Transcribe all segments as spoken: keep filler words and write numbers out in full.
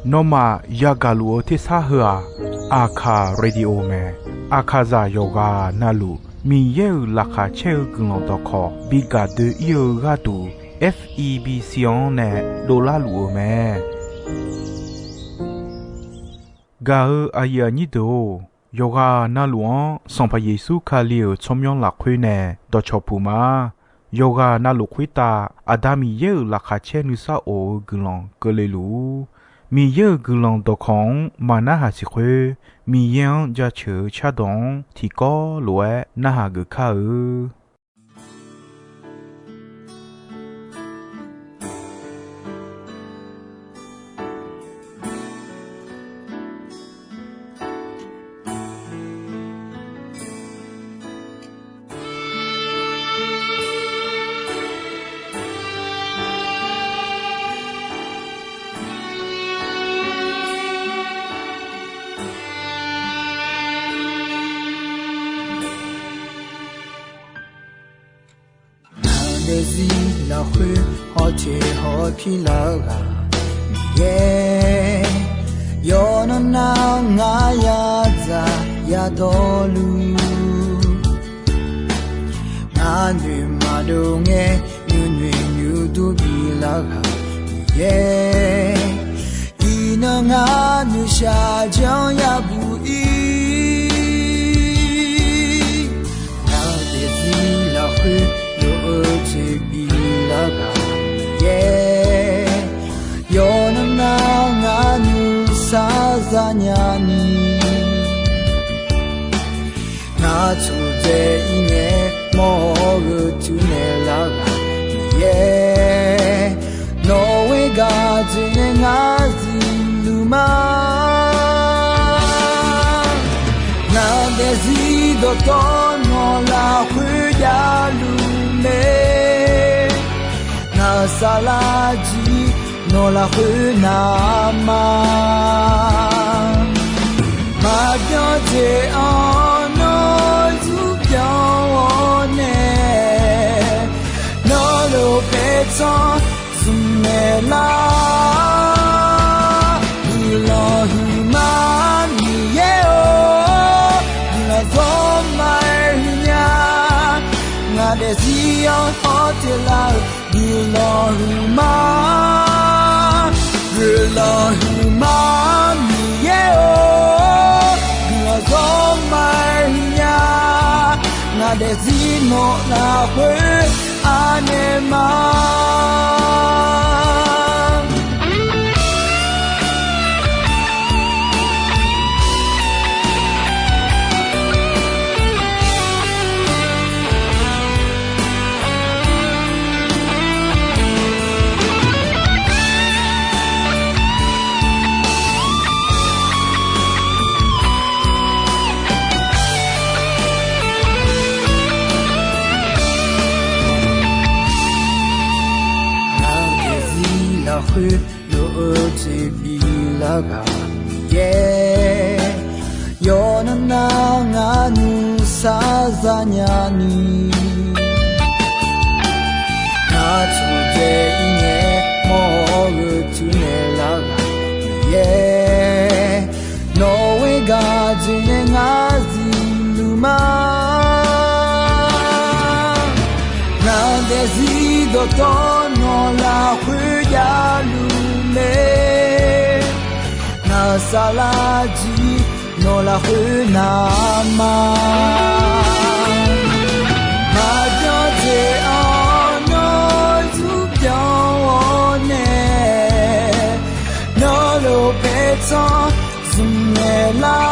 Nawmaf yagaq luf-eu tersar heu-aq, Aqkaq Radio mae. Aqkaqzaq yawqghaq navluf Miqyaer-euq laqkhaq caer-eu guiqlanq dawqkawq bi gaq doe-ir-eu gharduq, F E B C-anr nae dovlar luf-eu mae. Gaq-eu aqyuif aqnyir deuq-or, yawqghaq navluf-anr Sanqpaq Yeqsur Kali-euq tsawrmyanr lafkhoer nae dawqcawq puq ma. Yawqghaq navluf khoertav Aqda Miqyaer-euq laqkhaq caer nuisar of-eu guiqlanq keuvle luf-ur. Miqyaer-euq guiqlanq dawqkawq-anr maqnarhaq siq khoer, Miqyaer-anr jaceuq-eu cardawq-anr tiqkawv lof-aer narhaq geuf kar-eu. Ngaq daefzir lafkhoer hawteq hawpir lar-eu ghaq Miqyaer, yawqnan nar ngar yadzaq yadawrluf, ngar noeq maqdov ngae nuinoeq nuidur bilar ghaq Miqyaer, iqnan ngar noeqshaq janr yabuq ir. Ngaq daefzir lafkhoer lof-eu jeq bilar ghaq Miqyaer, yawqnan nar ngar nuisar zanya ni, ngar tsurdzae ir ngae mawr-eu tuinaeq lar ghaq Miqyaer, nawq ghoer gaq dzoeq nae ngar zifluf ma. Ngaq daefzir dawqtawvluf nawq lafkhoer javluf mae. Ngaq saflar jir nawq lafkhoer navma, maqbyan jeq-anr nawr zurbyan-awr nae, nawr lof paertsanr zmq naeq lar. Guiqlanq huiqma Miqyaer-or, guiqlanq zawr ma-aer huiqnya. Ngaq daefzir-anr hawteq lar-euq guiqlanq huiqma, guiqlanq huiqma Miqyaer-or, guiqlanq zawr ma-aer huiqnya. Ngaq daefzir nawq lafkhoer anaeq ma. Ngaq daefzir lafkhoer lof-eu jeq bilar ghaq Miqyaer, yawqnan nar ngar nuisar zanya ni, ngar tsurdzae ir ngae mawr-eu tuinaeq lar ghaq Miqyaer, nawq ghoer gaq dzoeq nae ngar zifluf ma. Ngaq daefzir dawqtawvluf nawq lafkhoer javluf mae. Ngaq saflar jir nawq lafkhoer navma, maqbyan jeq-anr nawr zurbyan-awr nae, nawr lof paertsanr zmq naeq lar.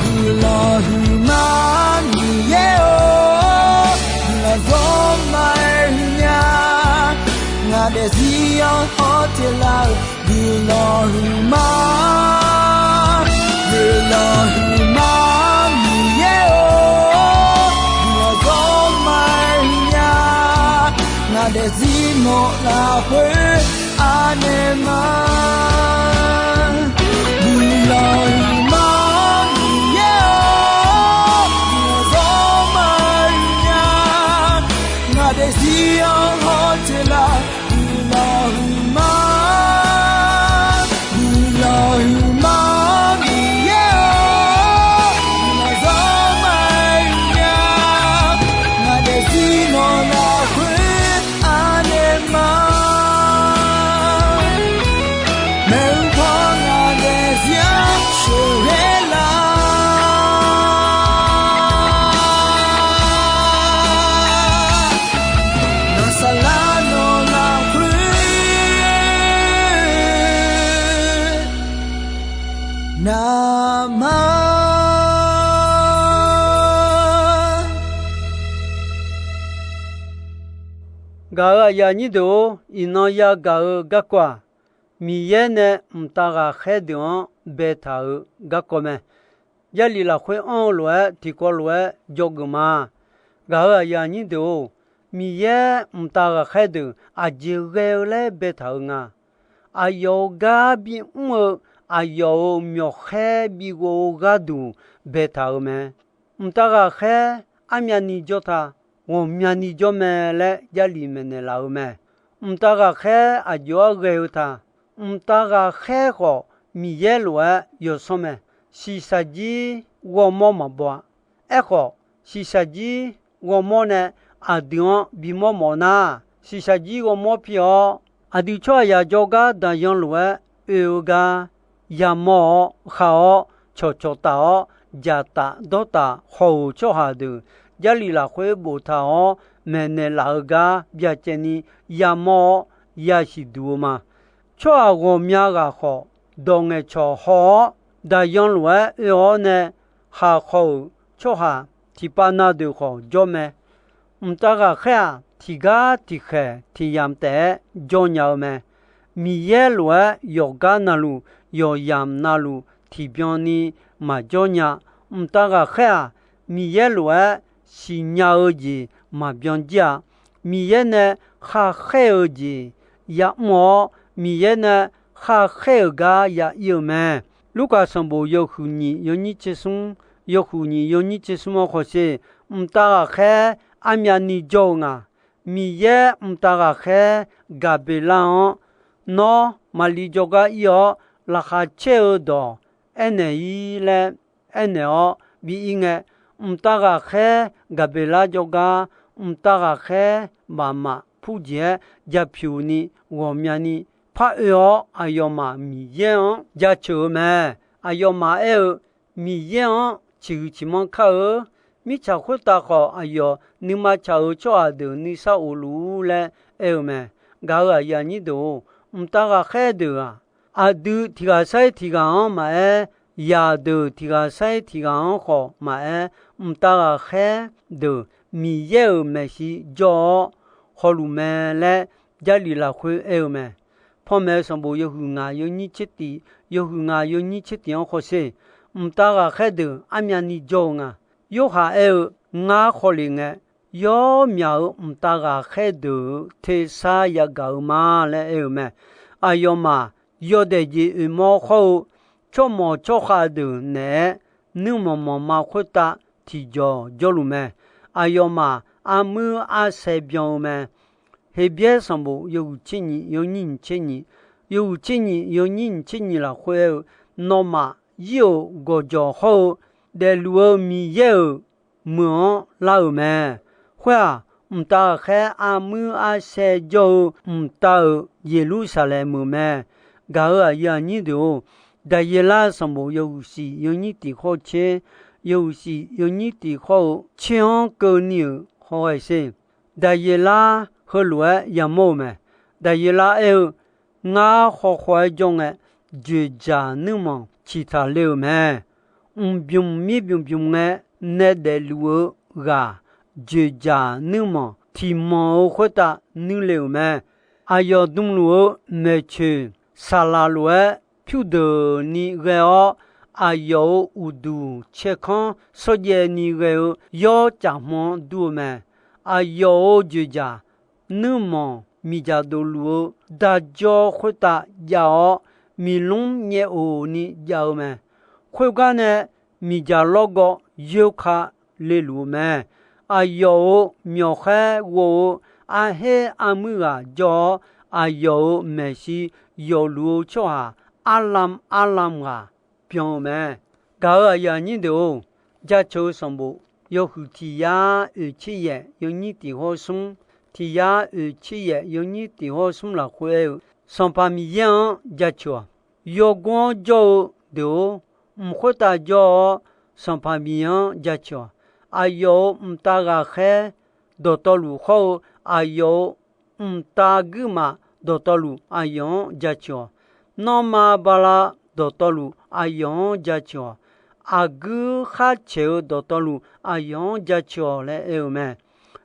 Guiqlanq huiqma Miqyaer-or, guiqlanq zawr ma-aer huiqnya. Ngaq daefzir-anr hawteq lar-euq guiqlanq huiqma, guiqlanq huiqma Miqyaer-or, guiqlanq zawr ma-aer huiqnya. Ngaq daefzir nawq lafkhoer anaeq ma. Guiqlanq huiqma Miqyaer-or, guiqlanq zawr ma-aer huiqnya. Ngaq daefzir-anr hawteq lar, guiqlanq Gaq-euq aqyuif aqnyir deuq-or, iqnan yagaq-eu garkawv-aq, Miqyaer nae mqtav ghaqkhaer deuq-anr baetaq-euq garkawv mae. Jarlif lafkhoer anr-eu lof-aer tiqkawv lof-aer dzawgeuf ma. Gaq-euq aqyuif aqnyir deuq-or, Miqyaer mqtav ghaqkhaer deuq aqjeq ghae-eu laer baetaq-eu nga. Aqyawf-euq gar bimr-eu, aqyawf-euq myawqkhaer bighov-eu gharduq baetaq-euq mae. Mqtav ghaqkhaer armyavni jawr ta, ghawqmyani jawr mae laer Jarlif maeqnaeq laf-eu mae. Mqtav ghaqkhaer aqjox-aer ghae-eu ta, mqtav ghaqkhaer khawf Miqyaer lof-aer yawsanr mae. Shiqshaq jir ghawrmawr maqbaw-a. Aerkhawf, shiqshaq jir ghawrmawr nae aqdui-anr bimawr mawf nar, shiqshaq jir ghawrmawr pi-awr, aqdui tsawrhaqzaq jawrgar daqyan lof-aer oe-eu gar yamawr-awr khar-awr cawqcawq taf-awr dzaqtaf dawrtaf haw-euq tsawrhaq deuq Jarlif lafkhoer boftaq-awr maeqnaeq laf-eu gar byacaevni yamawr-awr yasiq duq-eu ma. Tsawrhaq ghawqmya ghaq khawf, dawq ngaeqcawq haw-awr daqyan lof-aer oe-awr nae khaq haw-euq tsawrhaq tiqpav na deuq khawf jawr mae. Mqtav ghaqkhaer-aq, tiqgar tiqkhaeq tiqyamq taef-aer jawr nya-eu mae. Miqyaer lof-aer yawqgar navluf, yawqyamq navluf tiqbyan ni maqjawr nya. Mqtav ghaqkhaer-aq, Miqyaer lof-aer siqnya-eu jeq maqbyan jir-a. Miqyaer nae khar khaer-eu jeq yamr-awr, Miqyaer nae khar khaer-euq gar ya ir-eu mae. Lurkaf sanqbof yawhuiq nyiq yawnyir tser smr, yawhuiq nyiq yawnyir tser smr-anr hawsher, mqtav ghaqkhaer armyavni jawr-eu nga. Miqyaer mqtav ghaqkhaer Gaqbeqlar-anr, Nawr, Maqli jawrgar ir-awr laqkhaq caer-eu dawq aernaeq-ir laer aernaeq-awr bi ir ngae, mqtav ghaqkhaer Gaqbeqlar jawrgar mqtav ghaqkhaer baqmaf purjeq-aer japyuq ni ghawqmyani par oe-awr aqyawfmaf Miqyaer-anr jaceuq-eu mae. Aqyawfmaf aer-eu, Miqyaer-anr ciqhuiq ciqmanr kar-eu. Mirtsaq khoertav khawf aqyawf nuima tsaq-euq tsawrhaq deuq nuisar of luf-ur laer aer-eu mae. Gaq-euq aqyuif aqnyir deuq-or, mqtav ghaqkhaer deuq-aq, aqdui tiq ghaq sar-ir tiq ghaq-anr maqaer, yaqdeuq tiq ghaq sar-ir tiq ghaq-anr khawf maqaer, mqtav ghaqkhaer deuq Miqyaer-euq maeqshi jawr-awr hawluf mae laer Jarlif lafkhoer aer-eu mae. Panmaeq-eu sanqbof yawhuiq ngaq yawnyir tser tiq, yawhuiq ngaq yawnyir tser tiq-anr hawsher, mqtav ghaqkhaer deuq armyavni jawr-eu nga. Yorhaq aer-eu, Ngar hawlef ngae, yawr myaq-euq mqtav ghaqkhaer deuq-euq tersar yagaq-eu ma laer aer-eu mae. Aqyawfmaf yawdaef jeq oeqmawr hawr-eu tsawrmawq tsawrkhav deuq naeq-aer nuirmanq manqma khoertav tiqjawq jawrluf mae. Aqyawfmaf armuir arsae byan-eu mae. Heqbyaer sanqbof yawhuiq tser nyiq yawnyir nyiq tser nyiq, yawhuiq tser nyiq yawnyir nyiq tser nyiq lafkhoer aer-eu, Nawmaf ir-euq gawqjawq hawr-eu daefluf-eu Miqyaer-euq meuq-anr lar-euq mae. Khoer-aq, mqtav ghaqkhaer armuir arsae jawr-eu mqtav-euq Yeqlursaqlaeq meuq mae. Gaq-euq aqyuif aqnyir deuq-or, Daqyeqlar sanqbof yawhuiq shif yawnyir tiq hawr-eu tser, yawhuiq shif yawnyir tiq hawr-eu tser-anr keuvni-euq hawghae sher. Daqyeqlar heulof-aer yamawr-eu mae. Daqyeqlar aer-eu, Ngar khawkhaw-aer jawr ngae, dzoeqdzaq nuirmanq ciqtaq le-euq mae. Mqbymq mirbymq bymq ngae, nae daefluf-eu ghaq dzoeqdzaq nuirmanq tiq manq-eu khoertav nuir le-euq mae. Aqyawf dmluf-eu maeqtsoeq saqlaq lof-aer pyurdeuqni ghae-awr, aqyawf-euq uqduq caerkanr shawrjaev ni ghae-eu yawr caf hmq-anr dur-eu mae. Aqyawf-euq dzoeqdzaq nuirmanq miqdzaq dofluf-eu darjawr khoertav jav-awr, miqlmr nyaev of ni jav-eu mae. Khoergar nae miqdzaq lawrgawv yoerka leluf-eu mae. Aqyawf-euq myawqkhaer ghov-eu arher armuir ghaq jawr-awr, aqyawf-euq maeqshi yawfluf-eu tsawrhaq arlam arlam ghaq byan-eu mae. Gaq-euq aqyuif aqnyir deuq-or, jaceuq-eu sanqbof yawhuiq tiq yar oeq tser yaef yawnyir tiq hawr smr, tiq yar oeq tser yaef yawnyir tiq hawr smr lafkhoer aer-eu, Sanqpaq Miqyaer-anr jaceuq-awq. Yawgor-anr jawr-eu deuq-or, mq khoertav jawr-awr Sanqpaq Miqyaer-anr jaceuq-awq. Aqyawf-euq mqtav ghaqkhaer dawqtawvluf hawr-eu, aqyawf-euq mqtav guirmaf dawqtawvluf aqyawf-anr jaceuq-awq. Nanrma bala dawqtawvluf aqyawf-anr jaceuq-awq. Aqguir khar caeq-eu dawqtawvluf aqyawf-anr jaceuq-awq laer aer-eu mae.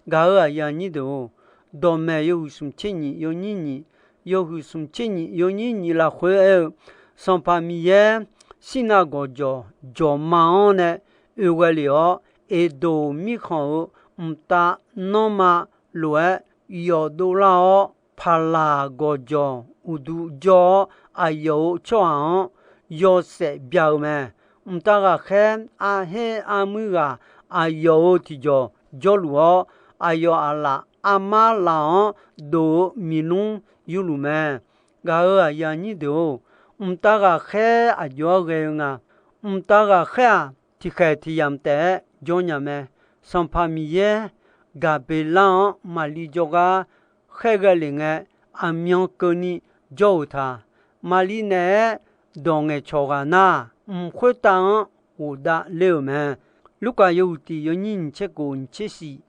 Gaq-euq aqyuif aqnyir deuq-or, Dawqmaeq yawhuiq smq tser nyiq yawnyir nyiq, yawhuiq smq tser nyiq yawnyir nyiq lafkhoer aer-eu, Sanqpaq Miqyaer Sirnav gawqjawq jawqma-anr nae oe ghae lef-awr, Eqdoq mirkhanq-euq mqtav nanrma lof-aer yawf dovlar-awr, Paqlaq gawqjawq uqduq jawr-awr, aqyawf-euq tsawrhaq-anr yawshaef bya-eu mae. Mqtav ghaqkhaer arher armuir ghaq aqyawf-euq tiqjawq jawrluf-awr, aqyawf aqlaf armar laf-anr dof-eu miqlmr yurluf mae. Gaq-euq aqyuif aqnyir deuq-or, mqtav ghaqkhaer aqjox-aer ghae-eu nga. Mqtav ghaqkhaer-aq, tiqkhaeq tiqyamq taef-aer jawr nya mae. Sanqpaq Miqyaer Gaqbeqlar-anr Maqli jawrgar khaerghae lef ngae, aqmyan keuvni jawr-euq ta. Maqli naeq-aer dawq ngaeqcawq ghaq nar, mq khoertav-anr ghofdav ler-euq mae. Lurkaf yawhuiq tiq yawnyir nyiq tser kof nyiq tser shif,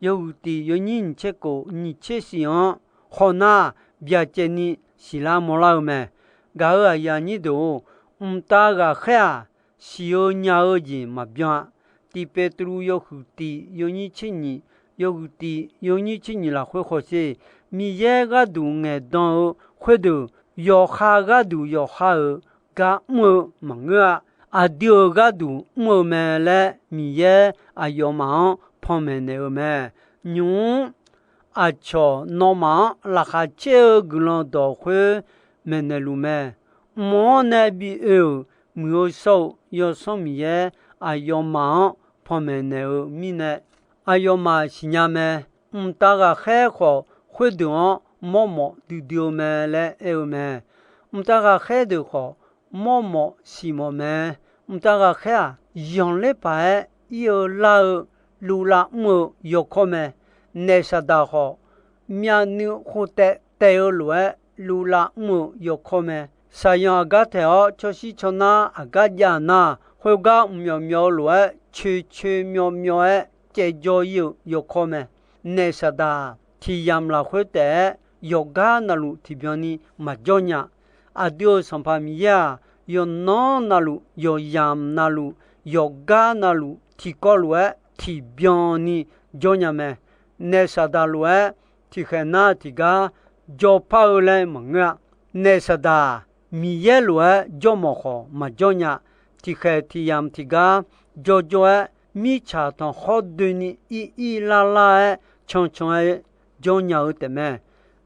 yawhuiq tiq yawnyir nyiq tser kof nyiq tser shif-anr khawf nar, byacaevni siqlar mawrlar-eu mae. Gaq-euq aqyuif aqnyir deuq-or, mqtav ghaqkhaer-aq, siq-eu nya-eu jeq maqbyan-a. Tiq Peqtruv yawhuiq tiq yawnyir tser nyiq, yawhuiq tiq yawnyir tser nyiq lafkhoer khawf sher, Miqyaer gharduq ngaeqdan-eu khoerdeuq, yawqha gharduq yawqha-euq gar mr-eu maqngeur-a. Aqdui-euq gharduq mr-eu mae laer Miqyaer aqyawfmaf-anr panmaeq naeq-eu mae. Nymq-mr aqcawq nawmaf-anr laqkhaq caer-eu guiqlanq dawq khoer maeqnaeq luf mae. Mq-anr nae bi oe-euq Muiq-eu shawr-eu Yawsanr Miqyaer aqyawfmaf-anr panmaeq naeq-eu mirnae, aqyawfmaf siqnya mae. Mqtav ghaqkhaer khawf, khoerdeuq-anr mawrmawf duidui-eu mae laer aer-eu mae. Mqtav ghaqkhaer deuq khawf, mawrmawf siqmawf mae. Mqtav ghaqkhaer-aq, yanqler paq-aer ir-eu lar-eu luvlav mr-eu yawkawr mae. Naef Saqdaq khawf, myavnuiv khof taev taev-eu lof-aer luvlav mr-eu yawkawr mae. Saqyanq aqgar taeq-awr, cawshir cawnar aqgar jav nar, khoergar mqmyawf myawf-eu lof-aer coeq coeq myawf myawf-aer caevjawr ir-eu yawkawr mae. Naef Saqdaq tiq yamq lafkhoer taef-aer yawqgar navluf tiqbyan ni maqjawr nya. Aqdui-euq Sanqpaq Miqyaer-aq, yawqnan navluf, yawqyamq navluf, yawqgar navluf tiqkawv lof-aer tiqbyan ni jawr nya mae. Naef Saqdaq lof-aer tiqkhaeq nar tiqgar jawrpar-eu laer maqngeur-a. Naef Saqdaq Miqyaer lof-aer jawrmawf khawf maqjawr nya. Tiqkhaeq tiqyamq tiqgar jawrjawr-aer, mirtsaq tanqkhawr doeni ir ir lar lar-aer cancan-aer jawr nya-eu taefmae.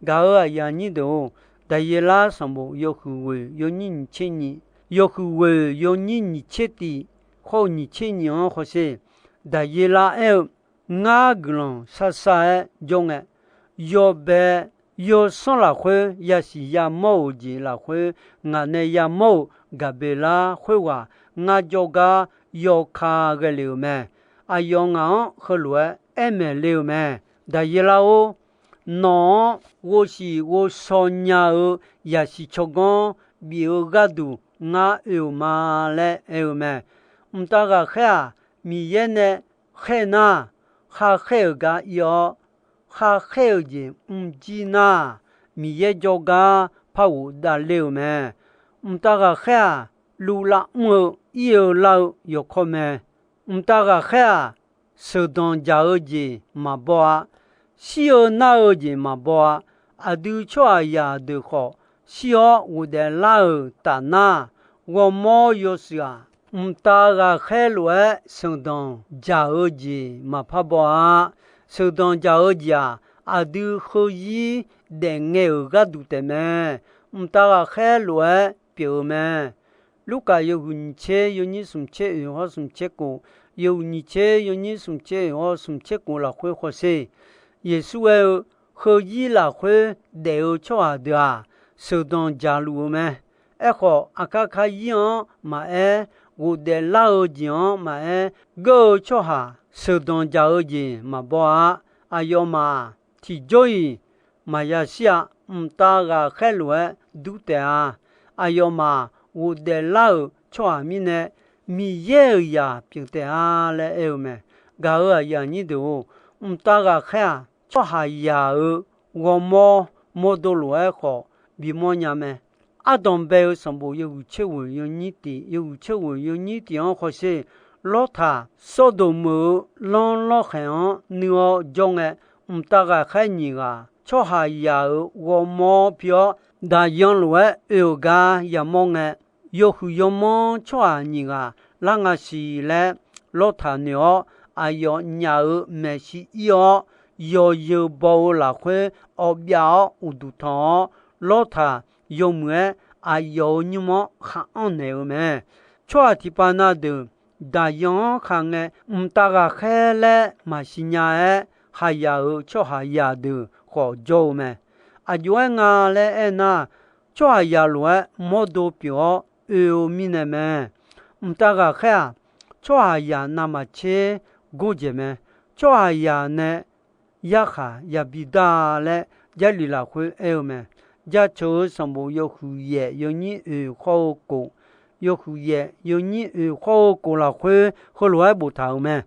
Gaq-euq aqyuif aqnyir deuq-or, Daqyeqlar sanqbof yawhuiq ghoeq yawnyir nyiq tser nyiq, yawhuiq ghoeq yawnyir nyiq tser tiq, khawr-eu nyiq tser nyiq-anr khawf sher, Daqyeqlar aer-eu, Ngar guiqlanq sarsar-aer jawr ngae, yawbae yawsanr lafkhoer yasiq yamawr-euq jeq lafkhoer, ngaq nae yamawr-euq Gaqbeqlar khoerghaq ngar jawrgar yawka ghae le-euq mae. Aqyawf ngaq-anr heulof-aer aer maeq le-euq mae. Daqyeqlar-or, nawq-anr ghovsiq ghovshaw nya-eu yasiq tsawrganr bif-eu gharduq ngar oe-euq ma laer aer-eu mae. Mqtav ghaqkhaer-aq, Miqyaer nae khaer nar, khar khaer-euq gar ir-awr, khar khaer-euq jeq mrjir nar, Miqyaer jawrgar par ghofdav ler-euq mae. Mqtav ghaqkhaer-aq, luvlav mr-eu ir-eu lar-eu yawkawr mae. Mqtav ghaqkhaer-aq, sheuqdanq jaq-eu jeq maqbaw-a. Shir-eu nar-eu jeq maqbaw-a. Aqdui tsawrhaqzaq deuq khawf, shir-awr ghofdaef lar-euq taf nar, ghawrmawr yawshuif-aq, mqtav ghaqkhaer lof-aer sheuqdanq jaq-eu jeq maqpar baw-a. Sheuqdanq jaq-eu jeq-aq, aqdui heuzir daefngae-euq gharduq taefmae. Mqtav ghaqkhaer lof-aer pyeuf-eu mae. Lurkaf yawhuiq nyiq tser yawnyir smq tser oeq hawr smq tser kof, yawhuiq nyiq tser yawnyir smq tser oeq hawr smq tser kof lafkhoer khawf sher, Yeqsur aer-eu, heuzir lafkhoer daef-eu tsawrhaq deuq-aq, sheuqdanq jaqluf-eu mae. Aerkhawf, aqkar kar zir-anr maqaer, ghofdaef lar-eu jeq-anr maqaer, geur-eu tsawrhaq sheuqdanq jaq-eu jeq maqbaw-a. Aqyawfmaf-aq, tiqjawr-iq maqya shir-a. Mqtav ghaqkhaer lof-aer dur taef-a. Aqyawfmaf ghofdaef lar-euq tsawrhaq mirnae, Miqyaer-euq zaq pyeuf taef-a laer aer-eu mae. Gaq-euq aqyuif aqnyir deuq-or, mqtav ghaqkhaer-aq, tsawrhaqzaq-euq ghawrmawr mawrdo lof-aer khawf bimawr nya mae. Ardanq bae-eu sanqbof yawhuiq tser ghoeq yawnyir tiq, yawhuiq tser ghoeq yawnyir tiq-anr khawf sher, Lawrtaq Sawrdoq meuq-eu lanr lawrkhaeq-anr nuir-awr jawr ngae, mqtav ghaqkhaer nyiq ghaq tsawrhaqzaq-euq ghawrmawr pi-awr, daqyan lof-aer oe-euq gar yamawr ngae, yawhuiq yawmanr tsawrhaq nyiq ghaq lar nga siq laer lawrtaq noeq-awr, aqyawf nyaf-euq maeqshi ir-awr, yawzeu baw-eu lafkhoer awv byav-awr uqduq tanq-awr, lawrtaq yawmuiq-aer aqyawf-euq nymr-anr khar anr naeq-eu mae. Tsawrhaq tiqpav na deuq daqyan-anr khar ngae, mqtav ghaqkhaer laer maqsiq nya-aer, khaqzaq-euq tsawrhaqzaq deuq khawf jawr-eu mae. Aqjox-aer nga laer aernar, tsawrhaqzaq lof-aer mawrdo pyeuf-awr oe-eu mirnae mae. Mqtav ghaqkhaer-aq, tsawrhaqzaq navmaqtser gordzaeq mae. Tsawrhaqzaq nae yarkhaq yabi dar-a laer Jarlif lafkhoer aer-eu mae. Jaceuq-eu sanqbof yawhuiq yaef yawnyir oeq khawr-eu kof, yawhuiq yaef yawnyir oeq khawr-eu kof lafkhoer heulof-aer boftaq-euq mae.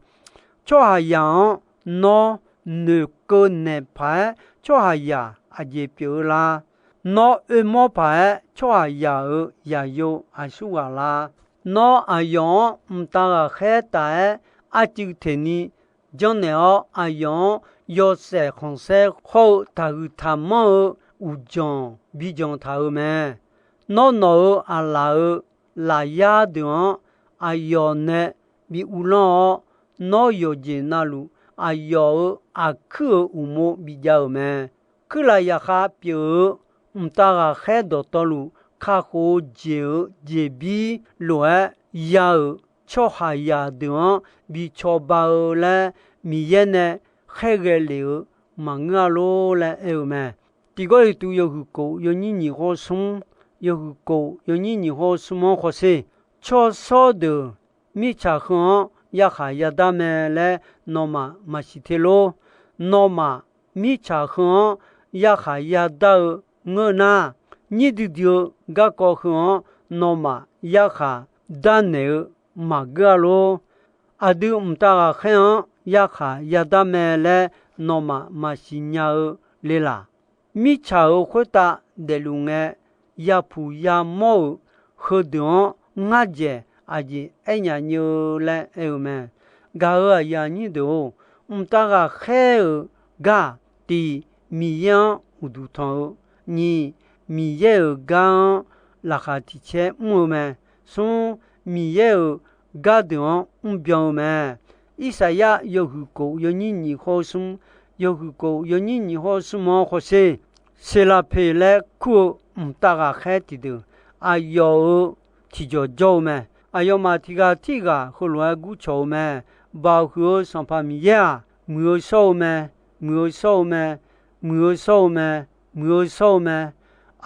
Tsawrhaqzaq-anr nawr noeqkeuv naeq paq-aer tsawrhaqzaq aqjeq pyeuf-eu la? Nawr oermawr paq-aer tsawrhaqzaq-euq zaqyo aqsurghaq la? Nawr aqyawf-anr mqtav ghaqkhaer taf-aer arcuiv teqni janrnaeq-awr, aqyawf-anr yawshaef khanqsaer khawr-eu taqhuiq taqmanr-eu uqdzanq bidzanq taq-euq mae. Nawr nawq-euq aqlaf-euq lafyar deuq-anr aqyawf nae bi uvlanr-awr, nawr yawqjeq navluf aqyawf-euq aqkuir-euq uqmov bijav-euq mae. Kuirlaf zaqkhav pyeuf-eu mqtav ghaqkhaer dawqtawvluf, kakhof-eu jeq-euq jeqbir lof-aer ya-euq tsawrhaqzaq deuq-anr bi cawba-eu laer Miqyaer nae khaerghae lef-eu maqngeur-a lor laer aer-eu mae. Tiqgawr heqtuv yawhuiq kof yawnyir nyiq khawr smr, yawhuiq kof yawnyir nyiq khawr smr-anr khawsher, tsawrshawr deuq mirtsaq heu-anr yarkhaq yadar mae laer nawmaf maqsiq te lor. Nawmaf mirtsaq heu-anr yarkhaq yadar-eu ngeur nar, nyir duidui-eu garkawv heu-anr nawmaf yarkhaq darnaeq-eu maqgeur-a lor. Aqdui mqtav ghaqkhaer-anr yarkhaq yadar mae laer nawmaf maqsiq nya-eu le laq? Mirtsaq-euq khoertav daefluf ngae, yapuq yamawr-euq heudeuq-anr ngar dzaeq aqjeq aernya nyeu laer aer-eu mae. Gaq-euq aqyuif aqnyir deuq-or, mqtav ghaqkhaer-euq gar-aq, tiq, Miqyaer-anr uqduq tanq-eu, nyiq, Miqyaer-euq gar-anr laqkhaq tiq caer mr-eu mae. Smr, Miqyaer-euq gardeuq-anr mrbyan-eu mae. Irsaqyar yawhuiq kof yawnyir nyiq khawr smr, yawhuiq kof yawnyir nyiq khawr smr-anr khawsher, Seqlaqpeq laer kur-eu mqtav ghaqkhaer tiqdeuq aqyawf-euq tiqjawq jawr-eu mae. Aqyawfmaf tiq ghaq tirghaq heulof-aer gurcawq-eu mae. Baoq huiq-eu Sanqpaq Miqyaer-aq, muiq-eu shawr-eu mae, muiq-eu shawr-eu mae, muiq-eu shawr-eu mae, muiq-eu shawr-eu mae.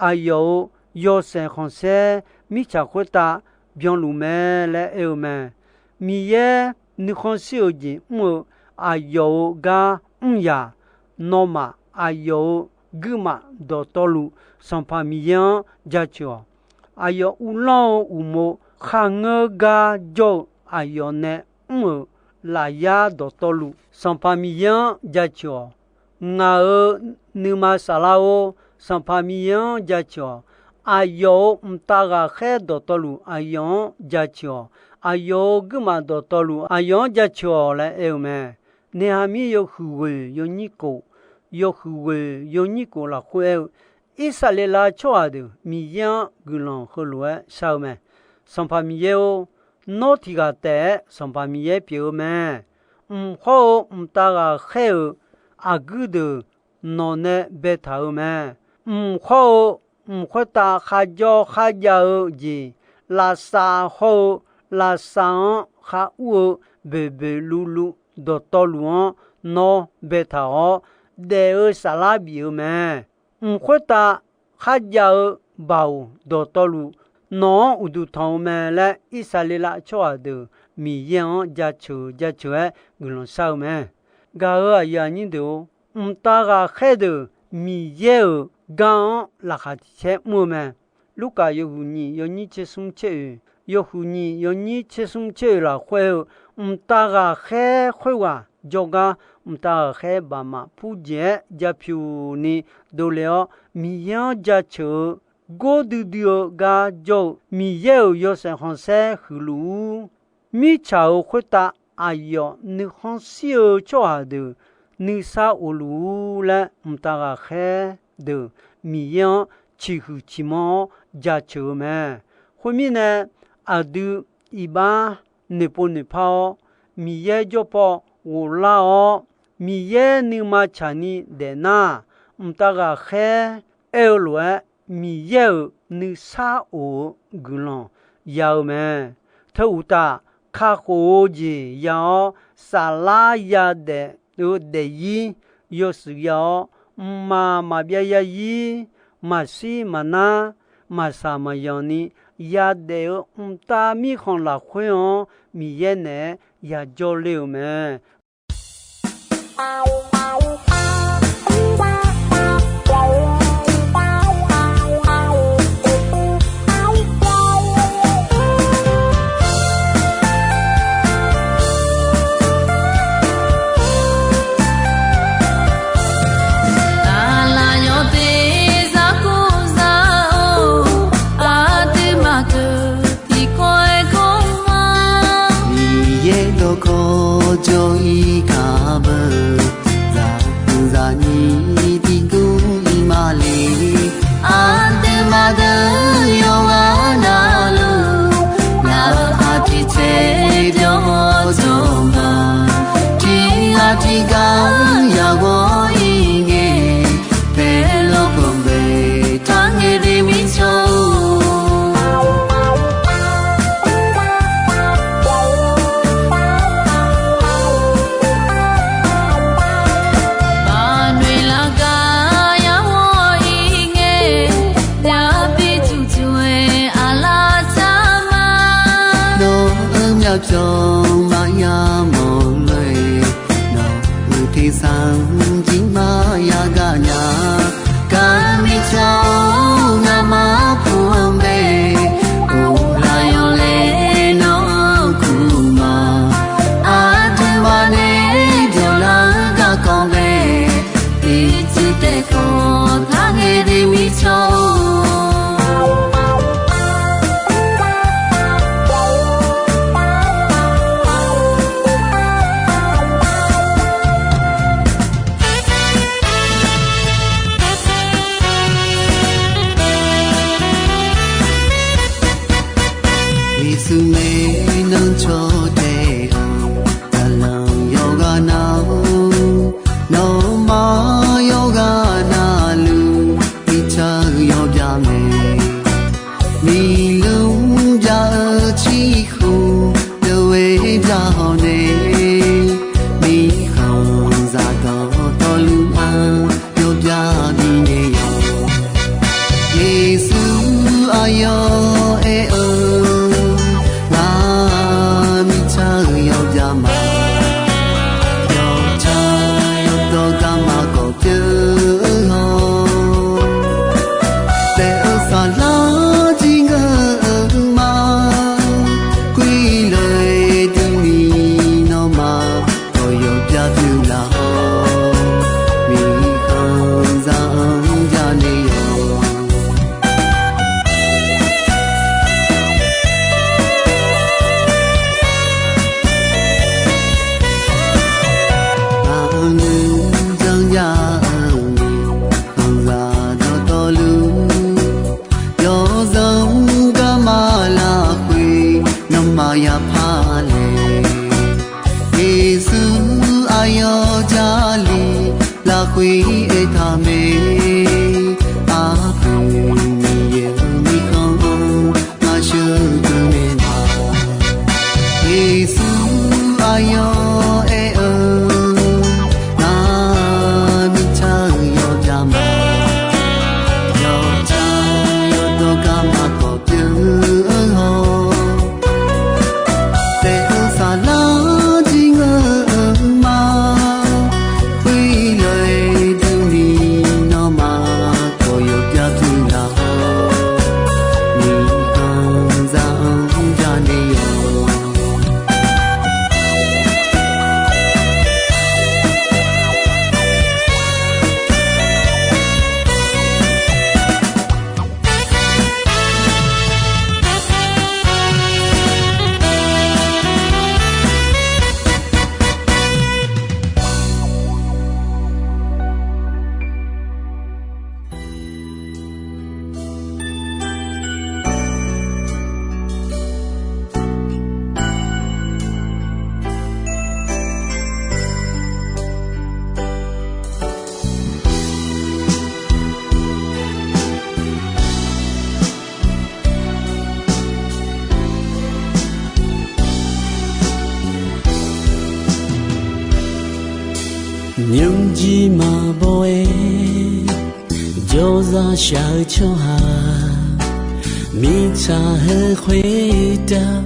Aqyawf-euq yawshaef khanqsaer mirtsaq khoertav byanluf mae laer aer-eu mae. Miqyaer nuikhanr shir-euq jeq mr-eu aqyawf-euq gar mr yaq, nawmaf aqyawf-euq guirmaf dawqtawvluf Sanqpaq Miqyaer-anr jaceuq-awq. Aqyawf uvlanr-eu uqmov kharngeur gar jawr-eu aqyawf nae mr-euq lafyar dawqtawvluf Sanqpaq Miqyaer-anr jaceuq-awq. Ngaq-euq nuima saflar-or, Sanqpaq Miqyaer-anr jaceuq-awq. Aqyawf-euq mqtav ghaqkhaer dawqtawvluf aqyawf-anr jaceuq-awq. Aqyawf-euq guirmaf dawqtawvluf aqyawf-anr jaceuq-awq laer aer-eu mae. Neqhaqmir yawhuiq ghoeq yawnyir kof, yawhuiq ghoeq yawnyir kof lafkhoer aer-eu, Irsaqleqlav tsawrhaq deuq Miqyaer-anr guiqlanq heulof-aer shar-eu mae. Sanqpaq Miqyaer-or, nawr tiq ghaq taef-aer Sanqpaq Miqyaer pyeuf-eu mae. Mq hawr-eu mqtav ghaqkhaer-euq aqguir deuq nawq nae baetaq-euq mae. Mq hawr-eu mq khoertav kharjawr kharjav-eu jeq, lavsav hawr-eu lavsav-anr khar ur-eu boeqboeq luvluv dawqtawvluf-anr nawr baetaq-awr, daef-eu saflar bif-eu mae. Mq khoertav kharjav-eu baoq dawqtawvluf nawq-anr uqduq tanq-eu mae laer, Irsaqleqlav tsawrhaq deuq Miqyaer-anr jaceuq jaceuq-aer guiqlanq shar-eu mae. Gaq-euq aqyuif aqnyir deuq-or, mqtav ghaqkhaer deuq Miqyaer-euq gar-anr laqkhaq tiq caer mr-eu mae. Lurkaf yawhuiq nyiq yawnyir tser smr tser oeq, yawhuiq nyiq yawnyir tser smr tser oeq lafkhoer-eu, mqtav ghaqkhaer khoerghaq jawrgar, mqtav ghaqkhaer baqmaf purjeq-aer japyuq ni dovle-awr, Miqyaer-anr jaceuq-eu gordui dui-eu gar jawr-eu Miqyaer-euq yawshaef khanqsaer huiqluf-ur. Mirtsaq-euq khoertav aqyawf nuikhanr shir-eu tsawrhaq deuq nuisar of luf-ur laer mqtav ghaqkhaer deuq Miqyaer-anr ciqhuiq ciqmanr-awr jaceuq-eu mae. Khoermirnae, aqdui iqbax noeqpov noeqpar-awr, Miqyaer jawrpaw ghoflar-awr, Miqyaer nuima tsaqni daefnar, mqtav ghaqkhaer aer-eu lof-aer, Miqyaer-euq nuisar of-eu guiqlanq ya-eu mae. Teu uqtaf, kakhof-eu jeq ya-awr, saflar yadaef-eu daefzir yawshuif ya-awr, mqmaq maqbyav zarzir, maqshir maqnar, maqsaq maqyanq ni yadaef-eu mqtav mirkhanq lafkhoer-anr Miqyaer naeq-aer yajawr ler-eu mae. Aqlaf yawteq zar kur zar-or, aqduimaf deuq tiqkawv-aer gawrma. Miqyaer dawqkawq jawr-ir kaq beu, zaqguq zaqnyir tiqguv ir ma le. Aqduimaf deuq yawqghaq navluf, laf-euq aqtiq tser jawr-awr jawr ma. Tiq ghaq tiq ghaq yagawr ir ngae, paerlof khanqbae taq ngae de mirtsaq-or. Baqnoeq laf gar yagawr ir ngae, yabi tuqtuq-aer aqlaf tsar ma. Nawq-euq myavpyawq maqya mawq lof-aer, nawq-euq tersar-anr jir maqya gar nya. Gar mirtsaq-or, ngamaf pur-anr bae, of laf yawlaeq nawr-anr kur ma. Aqduimaf nae jawrlar-eu garkawv bae, ircuf taef kawv taq ngae de mirtsaq-or. Yeqsur maeqnan caw taef-anr, zaqlanq yawqghaq nav-or, nawmaf yawqghaq navluf, mirtsaq-eu yawbya mae. Miqluf bya-eu ciqkhof deuq-aer bya hawq nae, mirkhanqzaq dawqtawvluf-anr yawbya bifnaeq-awq. Yeqsur aqyawf aer-eu, ngar mirtsaq-eu yawbya ma. Yawtsaq yawdawr garma kawf pyeuf-eu hawr, taef-eu saflar jir ngeur-eu ma. Kuirlof-aer duini nawmaf dawq yawbya pyeuf laf-awr, mirkhanqzaq-anr bya naeq-awq. Nymrjir maqbaw-aer jawrzaq shaq-eu tsawrhaq, mirtsaq heu khoertav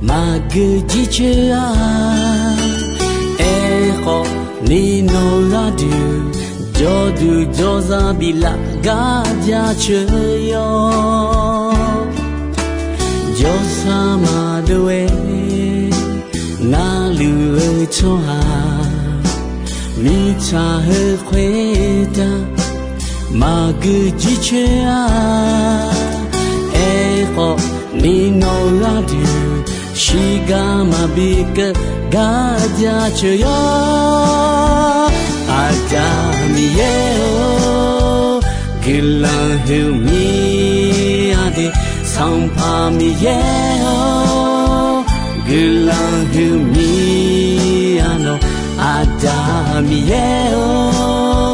maqgeu jircoer-a. Aerkhawf, ni nawq-eu gharduq jawrduq jawrzaq biflaf gar jaceuq yawr. Jawrsar maqdov-aer navluf-eu tsawrhaq, mirtsaq heu khoertav maqgeu jircoer-a. Aerkhawf, ni nawq-eu gharduq shiqgar maqbi keuv gar jaceuq yawr. Aqda Miqyaer-or, guiqlanq huiqmir-a de. Sanqpaq Miqyaer-or, guiqlanq huiqmir-a nawq. Aqda Miqyaer-or,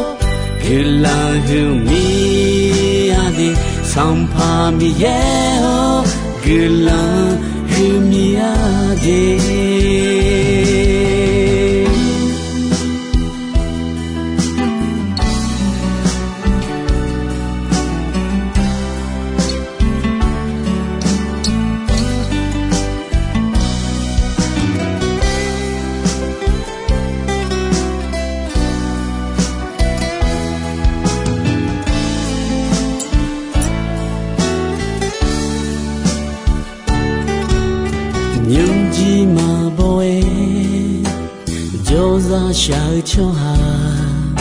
guiqlanq huiqmir-a de. Sanqpaq Miqyaer-or, guiqlanq huiqmir-a de. Nymrjir maqbaw-aer jawrzaq shaq-eu tsawrhaq,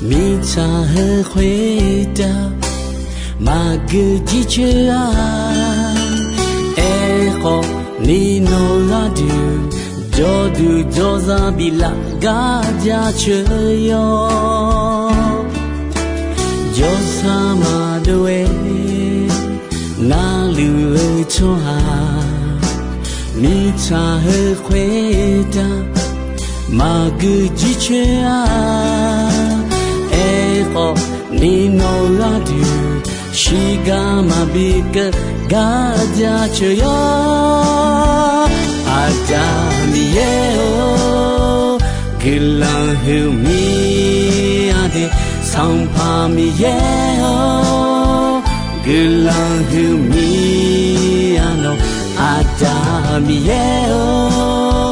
mirtsaq heu khoertav maqgeu jircoer-a. Aerkhawf, ni nawq-eu gharduq jawrduq jawrzaq biflaf gar jaceuq yawr. Jawrsar maqdov-aer navluf-eu tsawrhaq, mirtsaq heu khoertav maqgeu jircoer-a. Aerkhawf, ni nawq-eu gharduq shiqgar maqbi keuv gar jaceuq yawr. Aqda Miqyaer-or, guiqlanq huiqmir-a de. Sanqpaq Miqyaer-or, guiqlanq huiqmir-a nawq. Aqda Miqyaer-or,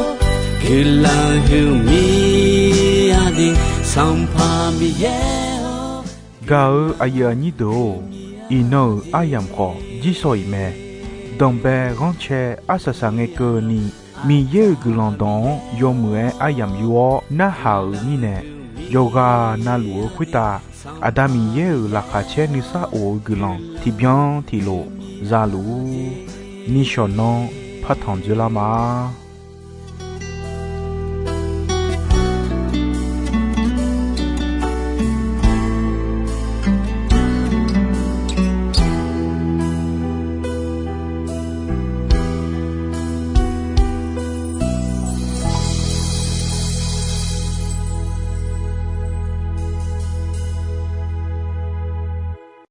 guiqlanq huiqmir-a de. Sanqpaq Miqyaer-or. Gaq-eu aqyuif aqnyir deuq-or, iqnan-euq aryamq khawf jirsawq iq mae. Danqbae ghanrcae arsaq saq ngae keuvni, Miqyaer-euq guiqlanq dawq-anr yawmuiq-aer aryamq yur-awr narhaq-euq mirnae, yawqghaq navluf-eu khoertav Aqda Miqyaer-euq laqkhaq caer nuisar of-eu guiqlanq tiqbyan tiqlof za luf-ur. Nishawq nanr partanq dzoerlar ma.